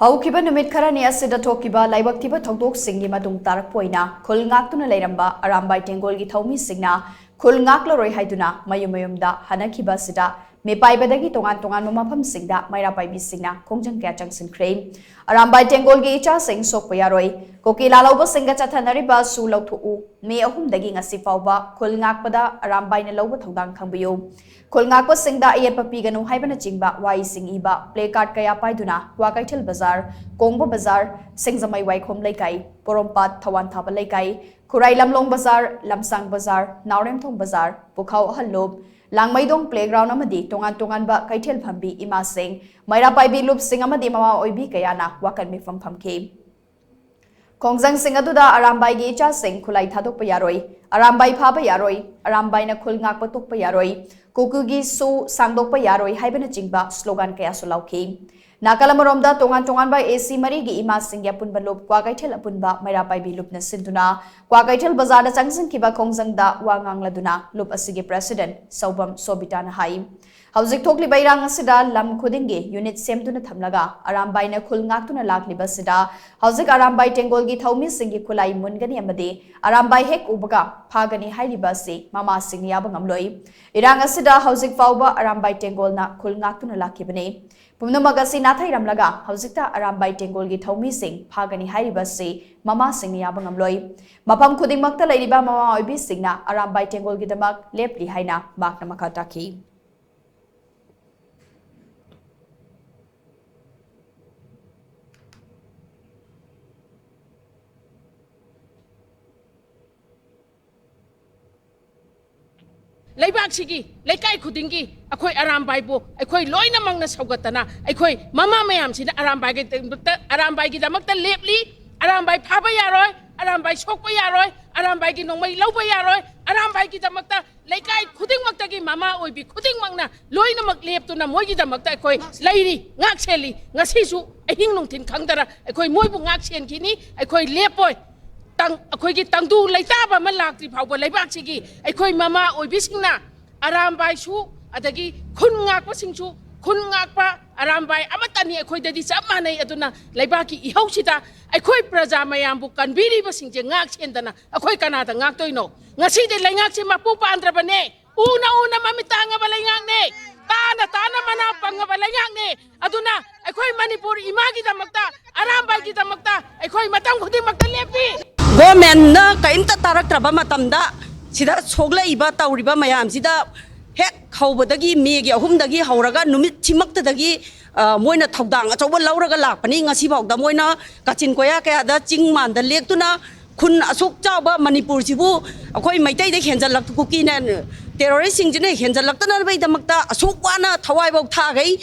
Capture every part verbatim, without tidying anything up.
ꯍꯧꯈꯤꯕ ꯅꯨꯃꯤꯠ ꯈꯔꯅꯤ ꯑꯁꯤꯗ ꯊꯣꯛꯈꯤꯕ ꯂꯥꯏꯕꯛ ꯊꯤꯕ ꯊꯧꯗꯣꯛꯁꯤꯡꯒꯤ ꯃꯇꯨꯡ ꯇꯥꯔꯛꯄ ꯑꯣꯏꯅ ꯈꯨꯜ ꯉꯥꯛꯇꯨꯅ ꯂꯩꯔꯝꯕ ꯑꯔꯥꯝꯕꯥꯏ ꯇꯦꯡꯒꯣꯜꯒꯤ ꯊꯧꯃꯤꯁꯤꯡꯅ ꯈꯨꯜ ꯉꯥꯛꯂꯔꯣꯏ ꯍꯥꯏꯗꯨꯅ ꯃꯌꯨꯝ ꯃꯌꯨꯝꯗ ꯍꯟꯅꯈꯤꯕ ꯑꯁꯤꯗ ꯃꯤꯄꯥꯏꯕꯗꯒꯤ ꯇꯣꯉꯥꯟ ꯇꯣꯉꯥꯟꯕ ꯃꯐꯝꯁꯤꯡꯗ ꯃꯩꯔꯥ ꯄꯥꯏꯕꯤꯁꯤꯡꯅ ꯈꯣꯡꯖꯪ ꯀꯌꯥ ꯆꯪꯁꯤꯟꯈ꯭ꯔꯦ꯫ ꯑꯔꯥꯝꯕꯥꯏ ꯇꯦꯡꯒꯣꯜꯒꯤ ꯏꯆꯥꯁꯤꯡ ꯁꯣꯛꯄ ꯌꯥꯔꯣꯏ, ꯀꯨꯀꯤ ꯂꯥꯜꯍꯧꯕꯁꯤꯡꯒ ꯆꯠꯊꯅꯔꯤꯕ ꯁꯨ ꯂꯧꯊꯣꯛꯎ, ꯃꯦ ꯑꯍꯨꯝꯗꯒꯤ ꯉꯁꯤ ꯐꯥꯎꯕ ꯈꯨꯜ ꯉꯥꯛꯄꯗ ꯑꯔꯥꯝꯕꯥꯏꯅ ꯂꯧꯕ ꯊꯧꯗꯥꯡ ꯈꯪꯕꯤꯌꯨ, ꯈꯨꯜ ꯉꯥꯛꯄꯁꯤꯡꯗ ꯑꯌꯦꯠꯄ ꯄꯤꯒꯅꯨ ꯍꯥꯏꯕꯅꯆꯤꯡꯕ ꯋꯥꯍꯩꯁꯤꯡ ꯏꯕ placard ꯀꯌꯥ ꯄꯥꯏꯗꯨꯅ ꯀ꯭ꯋꯥꯀꯩꯊꯦꯜ ꯕꯖꯥꯔ, ꯀꯣꯡꯕ ꯕꯖꯥꯔ, ꯁꯤꯡꯖꯃꯩ ꯋꯥꯏꯈꯣꯝ ꯂꯩꯀꯥꯏ, ꯄꯣꯔꯣꯝꯄꯥꯠ ꯊꯋꯥꯟ ꯊꯥꯕ ꯂꯩꯀꯥꯏ, ꯈꯨꯔꯥꯏ ꯂꯝꯂꯣꯡ ꯕꯖꯥꯔ, ꯂꯝꯁꯥꯡ ꯕꯖꯥꯔ, ꯅꯥꯎꯔꯦꯝꯊꯣꯡ ꯕꯖꯥꯔ, ꯄꯨꯈꯥꯎ ꯑꯍꯜ ꯂꯨꯞ, ꯂꯥꯡꯃꯩꯗꯣꯡ playground ꯑꯃꯗꯤ ꯇꯣꯉꯥꯟ ꯇꯣꯉꯥꯟꯕ ꯀꯩꯊꯦꯜ ꯐꯝꯕꯤ ꯏꯃꯥꯁꯤꯡ, ꯃꯩꯔꯥ ꯄꯥꯏꯕꯤ ꯂꯨꯞꯁꯤꯡ ꯑꯃꯗꯤ ꯃꯃꯥ ꯑꯣꯏꯕꯤ ꯀꯌꯥꯅ ꯋꯥꯀꯠ ꯃꯤꯐꯝ ꯐꯝꯈꯤ꯫ ꯈꯣꯡꯖꯪꯁꯤꯡ ꯑꯗꯨꯗ ꯑꯔꯥꯝꯕꯥꯏꯒꯤ ꯏꯆꯥꯁꯤꯡ ꯈꯨꯠꯂꯥꯏ ꯊꯥꯗꯣꯛꯄ ꯌꯥꯔꯣꯏ, ꯑꯔꯥꯝꯕꯥꯏ ꯐꯥꯕ ꯌꯥꯔꯣꯏ, ꯑꯔꯥꯝꯕꯥꯏꯅ ꯈꯨꯜ ꯉꯥꯛꯄ ꯇꯣꯛꯄ ꯌꯥꯔꯣꯏ, ꯀꯨꯀꯤꯒꯤ ꯁꯨ ꯁꯥꯡꯗꯣꯛꯄ ꯌꯥꯔꯣꯏ ꯍꯥꯏꯕꯅꯆꯤꯡꯕ slogan ꯀꯌꯥꯁꯨ ꯂꯥꯎꯈꯤ꯫ ꯅꯥꯀꯜ ꯑꯃꯔꯣꯝꯗ ꯇꯣꯉꯥꯟ ꯇꯣꯉꯥꯟꯕ ꯑꯦ ꯁꯤ ꯃꯔꯤꯒꯤ ꯏꯃꯥꯁꯤꯡꯒꯤ ꯑꯄꯨꯟꯕ ꯂꯨꯞ ꯀ꯭ꯋꯥꯀꯩꯊꯦꯜ ꯑꯄꯨꯟꯕ ꯃꯩꯔꯥ ꯄꯥꯏꯕꯤ ꯂꯨꯞꯅ ꯁꯤꯟꯗꯨꯅ ꯀ꯭ꯋꯥꯀꯩꯊꯦꯜ ꯕꯖꯥꯔꯗ ꯆꯪꯁꯤꯟꯈꯤꯕ ꯈꯣꯡꯖꯪꯗ ꯋꯥ ꯉꯥꯡꯂꯗꯨꯅ ꯂꯨꯞ ꯑꯁꯤꯒꯤ president ꯁꯧꯕꯝ ꯁꯣꯕꯤꯇꯥꯅ ꯍꯥꯏ, ꯍꯧꯖꯤꯛ ꯊꯣꯛꯂꯤꯕ ꯏꯔꯥꯡ ꯑꯁꯤꯗ ꯂꯝ ꯈꯨꯗꯤꯡꯒꯤ unit ꯁꯦꯝꯗꯨꯅ ꯊꯝꯂꯒ ꯑꯔꯥꯝꯕꯥꯏꯅ ꯈꯨꯜ ꯉꯥꯛꯇꯨꯅ ꯂꯥꯛꯂꯤꯕ ꯑꯁꯤꯗ ꯍꯧꯖꯤꯛ ꯑꯔꯥꯝꯕꯥꯏ ꯇꯦꯡꯒꯣꯜꯒꯤ ꯊꯧꯃꯤꯁꯤꯡꯒꯤ ꯈꯨꯠꯂꯥꯏ ꯃꯨꯟꯒꯅꯤ ꯑꯃꯗꯤ ꯑꯔꯥꯝꯕꯥꯏ ꯍꯦꯛ ꯎꯕꯒ ꯐꯥꯒꯅꯤ ꯍꯥꯏꯔꯤꯕ ꯑꯁꯤ ꯃꯃꯥꯁꯤꯡꯅ ꯌꯥꯕ ꯉꯝꯂꯣꯏ꯫ ꯏꯔꯥꯡ ꯑꯁꯤꯗ ꯍꯧꯖꯤꯛ ꯐꯥꯎꯕ ꯑꯔꯥꯝꯕꯥꯏ ꯇꯦꯡꯒꯣꯜꯅ ꯈꯨꯜ ꯉꯥꯛꯇꯨꯅ ꯂꯥꯛꯈꯤꯕꯅꯤ꯫ ꯄꯨꯝꯅꯃꯛ ꯑꯁꯤ ꯅꯥꯊꯩꯔꯝꯂꯒ ꯍꯧꯖꯤꯛꯇ ꯑꯔꯥꯝꯕꯥꯏ ꯇꯦꯡꯒꯣꯜꯒꯤ ꯊꯧꯃꯤꯁꯤꯡ ꯐꯥꯒꯅꯤ ꯍꯥꯏꯔꯤꯕ ꯑꯁꯤ ꯃꯃꯥꯁꯤꯡꯅ ꯌꯥꯕ ꯉꯝꯂꯣꯏ꯫ ꯃꯐꯝ ꯈꯨꯗꯤꯡꯃꯛꯇ ꯂꯩꯔꯤꯕ ꯃꯃꯥ ꯑꯣꯏꯕꯤꯁꯤꯡꯅ ꯑꯔꯥꯝꯕꯥꯏ ꯇꯦꯡꯒꯣꯜꯒꯤꯗꯃꯛ ꯂꯦꯞꯂꯤ ꯍꯥꯏꯅ ꯃꯍꯥꯛꯅ ꯃꯈꯥ ꯇꯥꯈꯤ꯫ ꯂꯩꯕꯥꯛꯁꯤꯒꯤ ꯂꯩꯀꯥꯏ ꯈꯨꯗꯤꯡꯒꯤ ꯑꯩꯈꯣꯏ ꯑꯔꯥꯝꯕꯥꯏꯕꯨ ꯑꯩꯈꯣꯏ ꯂꯣꯏꯅꯃꯛꯅ ꯁꯧꯒꯠꯇꯅ ꯑꯩꯈꯣꯏ ꯃꯃꯥ ꯃꯌꯥꯝꯁꯤꯅ ꯑꯔꯥꯝꯕꯥꯏꯒꯤꯗꯃꯛꯇ ꯑꯔꯥꯝꯕꯥꯏꯒꯤꯗꯃꯛꯇ ꯂꯦꯞꯂꯤ꯫ ꯑꯔꯥꯝꯕꯥꯏ ꯐꯥꯕ ꯌꯥꯔꯣꯏ, ꯑꯔꯥꯝꯕꯥꯏ ꯁꯣꯛꯄ ꯌꯥꯔꯣꯏ, ꯑꯔꯥꯝꯕꯥꯏꯒꯤ ꯅꯣꯡꯃꯩ ꯂꯧꯕ ꯌꯥꯔꯣꯏ꯫ ꯑꯔꯥꯝꯕꯥꯏꯒꯤꯗꯃꯛꯇ ꯂꯩꯀꯥꯏ ꯈꯨꯗꯤꯡꯃꯛꯇꯒꯤ ꯃꯃꯥ ꯑꯣꯏꯕꯤ ꯈꯨꯗꯤꯡꯃꯛꯅ ꯂꯣꯏꯅꯃꯛ ꯂꯦꯞꯇꯨꯅ ꯃꯣꯏꯒꯤꯗꯃꯛꯇ ꯑꯩꯈꯣꯏ ꯂꯩꯔꯤ, ꯉꯥꯛ ꯁꯦꯜꯂꯤ꯫ ꯉꯁꯤꯁꯨ ꯑꯍꯤꯡ ꯅꯨꯡꯊꯤꯜ ꯈꯪꯗꯅ ꯑꯩꯈꯣꯏ ꯃꯣꯏꯕꯨ ꯉꯥꯛ ꯁꯦꯟꯈꯤꯅꯤ꯫ ꯑꯩꯈꯣꯏ ꯂꯦꯞꯄꯣꯏ꯫ ꯇꯪ-, ꯑꯩꯈꯣꯏꯒꯤ ꯇꯪꯗꯨ ꯂꯩꯇꯥꯕ ꯑꯃ ꯂꯥꯛꯇ꯭ꯔꯤ ꯐꯥꯎꯕ ꯂꯩꯕꯥꯛꯁꯤꯒꯤ ꯑꯩꯈꯣꯏ ꯃꯃꯥ ꯑꯣꯏꯕꯤꯁꯤꯡꯅ ꯑꯔꯥꯝꯕꯥꯏꯁꯨ ꯑꯗꯒꯤ ꯈꯨꯟ ꯉꯥꯛꯄꯁꯤꯡꯁꯨ ꯈꯨꯟ ꯉꯥꯛꯄ ꯑꯔꯥꯝꯕꯥꯏ ꯑꯃꯠꯇꯅꯤ꯫ ꯑꯩꯈꯣꯏꯗꯗꯤ ꯆꯞ ꯃꯥꯟꯅꯩ꯫ ꯑꯗꯨꯅ ꯂꯩꯕꯥꯛꯀꯤ ꯏꯍꯧꯁꯤꯗ ꯑꯩꯈꯣꯏ ꯄ꯭ꯔꯖꯥ ꯃꯌꯥꯝꯕꯨ ꯀꯟꯕꯤꯔꯤꯕꯁꯤꯡꯁꯦ ꯉꯥꯛ ꯁꯦꯟꯗꯅ ꯑꯩꯈꯣꯏ ꯀꯅꯥꯗ ꯉꯥꯛꯇꯣꯏꯅꯣ? ꯉꯁꯤꯗꯤ ꯂꯩꯉꯥꯛꯁꯦ ꯃꯄꯨ ꯄꯥꯟꯗ꯭ꯔꯕꯅꯦ꯫ ꯎꯅ ꯎꯅ ꯃꯃꯤꯠ ꯇꯥꯡꯉꯕ ꯂꯩꯉꯥꯛꯅꯦ꯫ ꯇꯥꯅ ꯇꯥꯅ ꯃꯅꯥ ꯄꯪꯉꯕ ꯂꯩꯉꯥꯛꯅꯦ꯫ ꯑꯗꯨꯅ ꯑꯩꯈꯣꯏ ꯃꯅꯤꯄꯨꯔ ꯏꯃꯥꯒꯤꯗꯃꯛꯇ, ꯑꯔꯥꯝꯕꯥꯏꯒꯤꯗꯃꯛꯇ ꯑꯩꯈꯣꯏ ꯃꯇꯝ ꯈꯨꯗꯤꯡꯃꯛꯇ ꯂꯦꯞꯄꯤ꯫ ꯒꯣꯔꯃꯦꯟꯅ ꯀꯔꯤꯝꯇ ꯇꯥꯔꯛꯇ꯭ꯔꯕ ꯃꯇꯝꯗ, ꯁꯤꯗ ꯁꯣꯛꯂꯛꯏꯕ, ꯇꯧꯔꯤꯕ ꯃꯌꯥꯝꯁꯤꯗ, ꯍꯦꯛ ꯍꯧꯕꯗꯒꯤ, ꯃꯦꯒꯤ ꯑꯍꯨꯝꯗꯒꯤ ꯍꯧꯔꯒ ꯅꯨꯃꯤꯠꯁꯤꯃꯛꯇꯗꯒꯤ, ꯑ, ꯃꯣꯏꯅ ꯊꯧꯗꯥꯡ ꯑꯆꯧꯕ ꯂꯧꯔꯒ ꯂꯥꯛꯄꯅꯤ꯫ ꯉꯁꯤꯐꯥꯎꯗ ꯃꯣꯏꯅ ꯀꯥꯆꯤꯟ ꯀꯣꯌꯥ ꯀꯌꯥꯗ, ꯆꯤꯡ ꯃꯥꯟꯗ ꯂꯦꯛꯇꯨꯅ, ꯈꯨꯟ ꯑꯁꯨꯛ ꯆꯥꯎꯕ ꯃꯅꯤꯄꯨꯔꯁꯤꯕꯨ ꯑꯩꯈꯣꯏ ꯃꯩꯇꯩꯗ ꯍꯦꯟꯖꯜꯂꯛ-, ꯀꯨꯀꯤꯅ, ꯇꯦꯔꯣꯔꯤꯁꯁꯤꯡꯁꯤꯅ ꯍꯦꯟꯖꯜꯂꯛꯇꯅꯕꯒꯤꯗꯃꯛꯇ ꯑꯁꯨꯛ ꯋꯥꯅ ꯊꯋꯥꯏꯐꯥꯎ ꯊꯥꯈꯩ,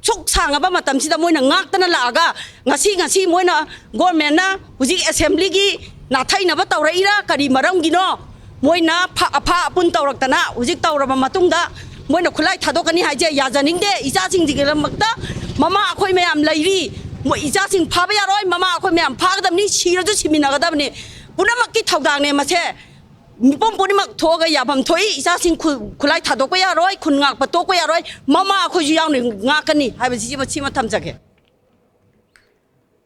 ꯁꯨꯛ ꯁꯥꯡꯉꯕ ꯃꯇꯝꯁꯤꯗ ꯃꯣꯏꯅ ꯉꯥꯛꯇꯅ ꯂꯥꯛꯑꯒ, ꯉꯁꯤ, ꯉꯁꯤ ꯃꯣꯏꯅ, ꯒꯣꯔꯃꯦꯟꯅ ꯍꯧꯖꯤꯛ ꯑꯦꯁꯦꯝꯕ꯭ꯂꯤꯒꯤ ꯅꯥꯊꯩꯅꯕ ꯇꯧꯔꯛꯏꯔꯥ, ꯀꯔꯤ ꯃꯔꯝꯒꯤꯅꯣ? ꯃꯣꯏꯅ ꯐ-, ꯑꯐꯥ ꯑꯄꯨꯟ ꯇꯧꯔꯛꯇꯅ ꯍꯧꯖꯤꯛ ꯇꯧꯔꯕ ꯃꯇꯨꯡꯗ, ꯃꯣꯏꯅ ꯈꯨꯠꯂꯥꯏ ꯊꯥꯗꯣꯛꯀꯅꯤ ꯍꯥꯏꯁꯦ ꯌꯥꯖꯅꯤꯡꯗꯦ꯫ ꯏꯆꯥꯁꯤꯡꯁꯤꯒꯤꯗꯃꯛꯇ ꯃꯃꯥ ꯑꯩꯈꯣꯏ ꯃꯌꯥꯝ ꯂꯩꯔꯤ꯫ ꯃꯣꯏ ꯏꯆꯥꯁꯤꯡ ꯐꯥꯕ ꯌꯥꯔꯣꯏ, ꯃꯃꯥ ꯑꯩꯈꯣꯏ ꯃꯌꯥꯝ ꯐꯥꯒꯗꯕꯅꯤ, ꯁꯤꯔꯁꯨ ꯁꯤꯃꯤꯟꯅꯒꯗꯕꯅꯤ꯫ ꯄꯨꯝꯅꯃꯛꯀꯤ ꯊꯧꯗꯥꯡꯅꯦ ꯃꯁꯦ꯫ ꯃꯤꯄꯨꯝ ꯈꯨꯗꯤꯡꯃꯛ ꯊꯣꯛꯑꯒ ꯌꯥꯐꯝ ꯊꯣꯛꯏ꯫ ꯏꯆꯥꯁꯤꯡ ꯈꯨ-, ꯈꯨꯠꯂꯥꯏ ꯊꯥꯗꯣꯛꯄ ꯌꯥꯔꯣꯏ, ꯈꯨꯟ ꯉꯥꯛꯄ ꯇꯣꯛꯄ ꯌꯥꯔꯣꯏ, ꯃꯃꯥ ꯑꯩꯈꯣꯏꯁꯨ ꯌꯥꯎꯅ ꯉꯥꯛꯀꯅꯤ ꯍꯥꯏꯕꯁꯤꯃ, ꯁꯤꯃ ꯊꯝꯖꯒꯦ꯫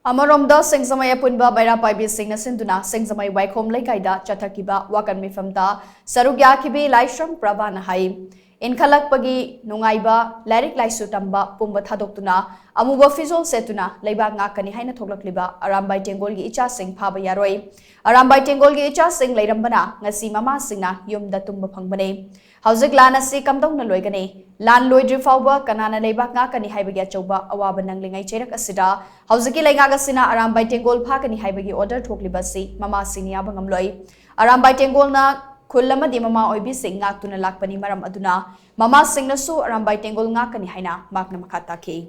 ꯑꯃꯔꯣꯝꯗ, ꯁꯤꯡꯖꯃꯩ ꯑꯄꯨꯟꯕ ꯃꯩꯔꯥ ꯄꯥꯏꯕꯤꯁꯤꯡꯅ ꯁꯤꯟꯗꯨꯅ ꯁꯤꯡꯖꯃꯩ ꯋꯥꯏꯈꯣꯝ ꯂꯩꯀꯥꯏꯗ ꯆꯠꯊꯈꯤꯕ ꯋꯥꯀꯠ ꯃꯤꯐꯝꯗ ꯁꯔꯨꯛ ꯌꯥꯈꯤꯕꯤ ꯂꯥꯏꯁ꯭ꯔꯝ ꯄ꯭ꯔꯚꯥꯅ ꯍꯥꯏ, ꯏꯟꯈꯠꯂꯛꯄꯒꯤ ꯅꯨꯡꯉꯥꯏꯕ, ꯂꯥꯏꯔꯤꯛ ꯂꯥꯏꯁꯨ ꯇꯝꯕ ꯄꯨꯝꯕ ꯊꯥꯗꯣꯛꯇꯨꯅ ꯑꯃꯨꯕ ꯐꯤꯖꯣꯜ ꯁꯦꯠꯇꯨꯅ ꯂꯩꯕꯥꯛ ꯉꯥꯛꯀꯅꯤ ꯍꯥꯏꯅ ꯊꯣꯛꯂꯛꯂꯤꯕ ꯑꯔꯥꯝꯕꯥꯏ ꯇꯦꯡꯒꯣꯜꯒꯤ ꯏꯆꯥꯁꯤꯡ ꯐꯥꯕ ꯌꯥꯔꯣꯏ꯫ ꯑꯔꯥꯝꯕꯥꯏ ꯇꯦꯡꯒꯣꯜꯒꯤ ꯏꯆꯥꯁꯤꯡ ꯂꯩꯔꯝꯕꯅ ꯉꯁꯤ ꯃꯃꯥꯁꯤꯡꯅ ꯌꯨꯝꯗ ꯇꯨꯝꯕ ꯐꯪꯕꯅꯤ꯫ ꯍꯧꯖꯤꯛ ꯂꯥꯟ ꯑꯁꯤ ꯀꯝꯗꯧꯅ ꯂꯣꯏꯒꯅꯤ? ꯂꯥꯟ ꯂꯣꯏꯗ꯭ꯔꯤ ꯐꯥꯎꯕ ꯀꯅꯥꯅ ꯂꯩꯕꯥꯛ ꯉꯥꯛꯀꯅꯤ ꯍꯥꯏꯕꯒꯤ ꯑꯆꯧꯕ ꯑꯋꯥꯕ ꯅꯪꯂꯤꯉꯩ ꯆꯩꯔꯛ ꯑꯁꯤꯗ ꯍꯧꯖꯤꯛꯀꯤ ꯂꯩꯉꯥꯛ ꯑꯁꯤꯅ ꯑꯔꯥꯝꯕꯥꯏ ꯇꯦꯡꯒꯣꯜ ꯐꯥꯒꯅꯤ ꯍꯥꯏꯕꯒꯤ order ꯊꯣꯛꯂꯤꯕ ꯑꯁꯤ ꯃꯃꯥꯁꯤꯡꯅ ꯌꯥꯕ ꯉꯝꯂꯣꯏ꯫ ꯑꯔꯥꯝꯕꯥꯏ ꯇꯦꯡꯒꯣꯜꯅ ꯈꯨꯜ ꯑꯃꯗꯤ ꯃꯃꯥ ꯑꯣꯏꯕꯤꯁꯤꯡ ꯉꯥꯛꯇꯨꯅ ꯂꯥꯛꯄꯅꯤ꯫ ꯃꯔꯝ ꯑꯗꯨꯅ ꯃꯃꯥꯁꯤꯡꯅꯁꯨ ꯑꯔꯥꯝꯕꯥꯏ ꯇꯦꯡꯒꯣꯜ ꯉꯥꯛꯀꯅꯤ ꯍꯥꯏꯅ ꯃꯍꯥꯛꯅ ꯃꯈꯥ ꯇꯥꯈꯤ꯫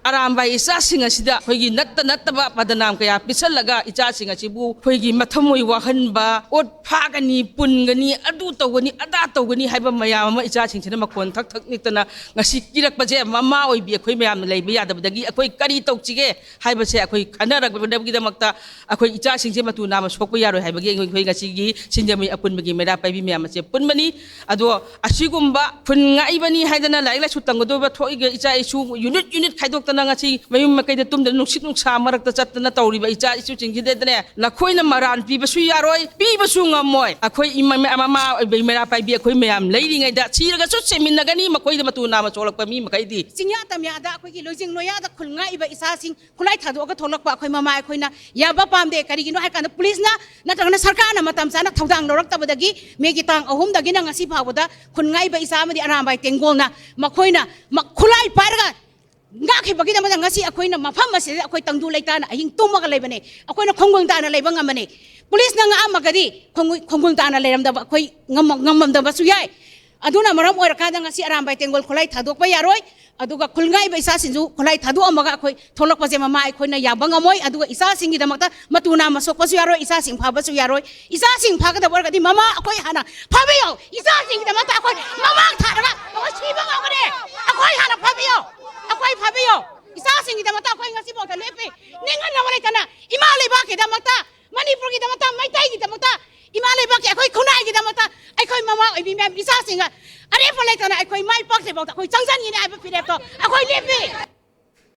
ꯑꯔꯥꯝꯕꯥꯏ ꯏꯆꯥꯁꯤꯡ ꯑꯁꯤꯗ ꯑꯩꯈꯣꯏꯒꯤ ꯅꯠꯇ ꯅꯠꯇꯕ ꯕꯗꯅꯥꯝ ꯀꯌꯥ ꯄꯤꯁꯜꯂꯒ ꯏꯆꯥꯁꯤꯡ ꯑꯁꯤꯕꯨ ꯑꯩꯈꯣꯏꯒꯤ ꯃꯊꯃꯣꯏ ꯋꯥꯍꯟꯕ, ꯑꯣꯠ ꯐꯥꯒꯅꯤ, ꯄꯨꯟꯒꯅꯤ, ꯑꯗꯨ ꯇꯧꯒꯅꯤ, ꯑꯗꯥ ꯇꯧꯒꯅꯤ ꯍꯥꯏꯕ ꯃꯌꯥꯝ ꯑꯃ ꯏꯆꯥꯁꯤꯡꯁꯤꯅ ꯃꯈꯣꯟ ꯊꯛ ꯊꯛ ꯅꯤꯛꯇꯅ ꯉꯁꯤ ꯀꯤꯔꯛꯄꯁꯦ, ꯃꯃꯥ ꯑꯣꯏꯕꯤ ꯑꯩꯈꯣꯏ ꯃꯌꯥꯝꯅ ꯂꯩꯕ ꯌꯥꯗꯕꯗꯒꯤ ꯑꯩꯈꯣꯏ ꯀꯔꯤ ꯇꯧꯁꯤꯒꯦ ꯍꯥꯏꯕꯁꯦ ꯑꯩꯈꯣꯏ ꯈꯟꯅꯔꯛꯄꯗꯒꯤꯗꯃꯛꯇ ꯑꯩꯈꯣꯏ ꯏꯆꯥꯁꯤꯡꯁꯦ ꯃꯇꯨ ꯅꯥꯝꯃ ꯁꯣꯛꯄ ꯌꯥꯔꯣꯏ ꯍꯥꯏꯕꯒꯤ ꯑꯩꯈꯣꯏ ꯉꯁꯤꯒꯤ ꯁꯤꯡꯖꯃꯩ ꯑꯄꯨꯟꯕꯒꯤ ꯃꯩꯔꯥ ꯄꯥꯏꯕꯤ ꯃꯌꯥꯝ ꯑꯁꯦ ꯄꯨꯟꯕꯅꯤ꯫ ꯑꯗꯣ ꯑꯁꯤꯒꯨꯝꯕ ꯈꯨꯟ ꯉꯥꯛꯏꯕꯅꯤ ꯍꯥꯏꯗꯅ ꯂꯥꯏꯔꯤꯛ ꯂꯥꯏꯁꯨ ꯇꯝꯒꯗꯧꯕ ꯊꯣꯛꯏꯕ ꯏꯆꯥ ꯏꯁꯨ ꯌꯨꯅꯤꯠ ꯌꯨꯅꯤꯠ ꯈꯥꯏꯗꯣꯛꯇꯅ ꯉꯁꯤ ꯃꯌꯨꯝ ꯃꯀꯩꯗ ꯇꯨꯝꯗꯅ ꯅꯨꯡꯁꯤꯠ ꯅꯨꯡꯁꯥ ꯃꯔꯛꯇ ꯆꯠꯇꯅ ꯇꯧꯔꯤꯕ ꯏꯆꯥ ꯏꯁꯨꯁꯤꯡꯁꯤꯗꯅꯦ, ꯅꯈꯣꯏꯅ ꯃꯔꯥꯟ ꯄꯤꯕꯁꯨ ꯌꯥꯔꯣꯏ, ꯄꯤꯕꯁꯨ ꯉꯝꯃꯣꯏ꯫ ꯑꯩꯈꯣꯏ ꯏꯃꯥ, ꯃꯃꯥ ꯑꯣꯏꯕ ꯃꯩꯔꯥ ꯄꯥꯏꯕꯤ ꯑꯩꯈꯣꯏ ꯃꯌꯥꯝ ꯂꯩꯔꯤꯉꯩꯗ ꯁꯤꯔꯒꯁꯨ ꯁꯤꯃꯤꯟꯅꯒꯅꯤ ꯃꯈꯣꯏꯗ ꯃꯇꯨ ꯅꯥꯝꯃ ꯁꯣꯛꯂꯛꯄ ꯃꯤ ꯃꯈꯩꯗꯤ꯫ ꯆꯤꯡꯌꯥ ꯇꯝꯌꯥꯗ ꯑꯩꯈꯣꯏꯒꯤ ꯂꯣꯏꯖꯤꯡ ꯂꯣꯌꯥꯗ ꯈꯨꯜ ꯉꯥꯛꯏꯕ ꯏꯆꯥꯁꯤꯡ ꯈꯨꯠꯂꯥꯏ ꯊꯥꯗꯣꯛꯑꯒ ꯊꯣꯛꯂꯛꯄ ꯑꯩꯈꯣꯏ ꯃꯃꯥ ꯑꯩꯈꯣꯏꯅ ꯌꯥꯕ ꯄꯥꯝꯗꯦ꯫ ꯀꯔꯤꯒꯤꯅꯣ ꯍꯥꯏ ꯀꯥꯟꯗ ꯄꯨꯂꯤꯁꯅ ꯅꯠꯇ꯭ꯔꯒꯅ ꯁꯔꯀꯥꯔꯅ ꯃꯇꯝ ꯆꯥꯅ ꯊꯧꯗꯥꯡ ꯂꯧꯔꯛꯇꯕꯗꯒꯤ ꯃꯦꯒꯤ ꯇꯥꯡ ꯑꯍꯨꯝꯗꯒꯤꯅ ꯉꯁꯤ ꯐꯥꯎꯕꯗ ꯈꯨꯟ ꯉꯥꯛꯏꯕ ꯏꯆꯥ ꯑꯃꯗꯤ ꯑꯔꯥꯝꯕꯥꯏ ꯇꯦꯡꯒꯣꯜꯅ ꯃꯈꯣꯏꯅ ꯃ-, ꯈꯨꯠꯂꯥꯏ ꯄꯥꯏꯔꯒ ꯉꯥꯛꯈꯤꯕꯒꯤꯗꯃꯛꯇ ꯉꯁꯤ ꯑꯩꯈꯣꯏꯅ ꯃꯐꯝ ꯑꯁꯤꯗ ꯑꯩꯈꯣꯏ ꯇꯪꯗꯨ ꯂꯩꯇꯥꯅ ꯑꯍꯤꯡ ꯇꯨꯝꯃꯒ ꯂꯩꯕꯅꯦ꯫ ꯑꯩꯈꯣꯏꯅ ꯈꯣꯡꯒꯨꯜ ꯇꯥꯅ ꯂꯩꯕ ꯉꯝꯕꯅꯦ꯫ ꯄꯨꯂꯤꯁꯅ ꯉꯥꯛꯑꯝꯃꯒꯗꯤ ꯈꯣꯡꯒꯨꯜ, ꯈꯣꯡꯒꯨꯜ ꯇꯥꯅ ꯂꯩꯔꯝꯗꯕ ꯑꯩꯈꯣꯏ ꯉꯝꯃ-, ꯉꯝꯃꯝꯗꯕꯁꯨ ꯌꯥꯏ꯫ ꯑꯗꯨꯅ ꯃꯔꯝ ꯑꯣꯏꯔꯀꯥꯟꯗ ꯉꯁꯤ ꯑꯔꯥꯝꯕꯥꯏ ꯇꯦꯡꯒꯣꯜ ꯈꯨꯠꯂꯥꯏ ꯊꯥꯗꯣꯛꯄ ꯌꯥꯔꯣꯏ꯫ ꯑꯗꯨꯒ ꯈꯨꯜ ꯉꯥꯛꯏꯕ ꯏꯆꯥꯁꯤꯡꯁꯨ ꯈꯨꯠꯂꯥꯏ ꯊꯥꯗꯣꯛꯑꯝꯃꯒ ꯑꯩꯈꯣꯏ ꯊꯣꯛꯂꯛꯄꯁꯦ ꯃꯃꯥ ꯑꯩꯈꯣꯏꯅ ꯌꯥꯕ ꯉꯝꯃꯣꯏ꯫ ꯑꯗꯨꯒ ꯏꯆꯥꯁꯤꯡꯒꯤꯗꯃꯛꯇ ꯃꯇꯨ ꯅꯥꯝꯃ ꯁꯣꯛꯄꯁꯨ ꯌꯥꯔꯣꯏ, ꯏꯆꯥꯁꯤꯡ ꯐꯥꯕꯁꯨ ꯌꯥꯔꯣꯏ꯫ ꯏꯆꯥꯁꯤꯡ ꯐꯥꯒꯗꯕ ꯑꯣꯏꯔꯒꯗꯤ ꯃꯃꯥ ꯑꯩꯈꯣꯏ ꯍꯥꯟꯅ ꯐꯥꯕꯤꯌꯣ꯫ ꯏꯆꯥꯁꯤꯡꯒꯤꯗꯃꯛꯇ ꯑꯩꯈꯣꯏ ꯃꯃꯥꯡ ꯊꯥꯔꯒ ꯑꯩꯈꯣꯏ ꯁꯤꯕ ꯉꯝꯒꯅꯤ꯫ ꯑꯩꯈꯣꯏ ꯍꯥꯟꯅ ꯐꯥꯕꯤꯌꯣ, ꯑꯩꯈꯣꯏ ꯐꯥꯕꯤꯌꯣ꯫ ꯏꯆꯥꯁꯤꯡꯒꯤꯗꯃꯛꯇ ꯑꯩꯈꯣꯏ ꯉꯁꯤꯐꯥꯎꯗ ꯂꯦꯞꯄꯤ꯫ ꯅꯤꯡꯍꯟꯅꯕ ꯂꯩꯇꯅ ꯏꯃꯥ ꯂꯩꯕꯥꯛꯀꯤꯗꯃꯛꯇ, ꯃꯅꯤꯄꯨꯔꯒꯤꯗꯃꯛꯇ, ꯃꯩꯇꯩꯒꯤꯗꯃꯛꯇ, ꯏꯃꯥ ꯂꯩꯕꯥꯛꯀꯤ ꯑꯩꯈꯣꯏ ꯈꯨꯟꯅꯥꯏꯒꯤꯗꯃꯛꯇ ꯑꯩꯈꯣꯏ ꯃꯃꯥ ꯑꯣꯏꯕꯤ ꯃꯌꯥꯝ ꯏꯆꯥꯁꯤꯡꯒ ꯑꯔꯦꯞꯄ ꯂꯩꯇꯅ ꯑꯩꯈꯣꯏ ꯃꯥꯏ ꯄꯥꯛꯇ꯭ꯔꯤꯐꯥꯎꯗ ꯑꯩꯈꯣꯏ ꯆꯪꯁꯤꯟꯈꯤꯅꯤ ꯍꯥꯏꯕ ꯐꯤꯔꯦꯞꯇꯣ ꯑꯩꯈꯣꯏ ꯂꯦꯞꯄꯤ꯫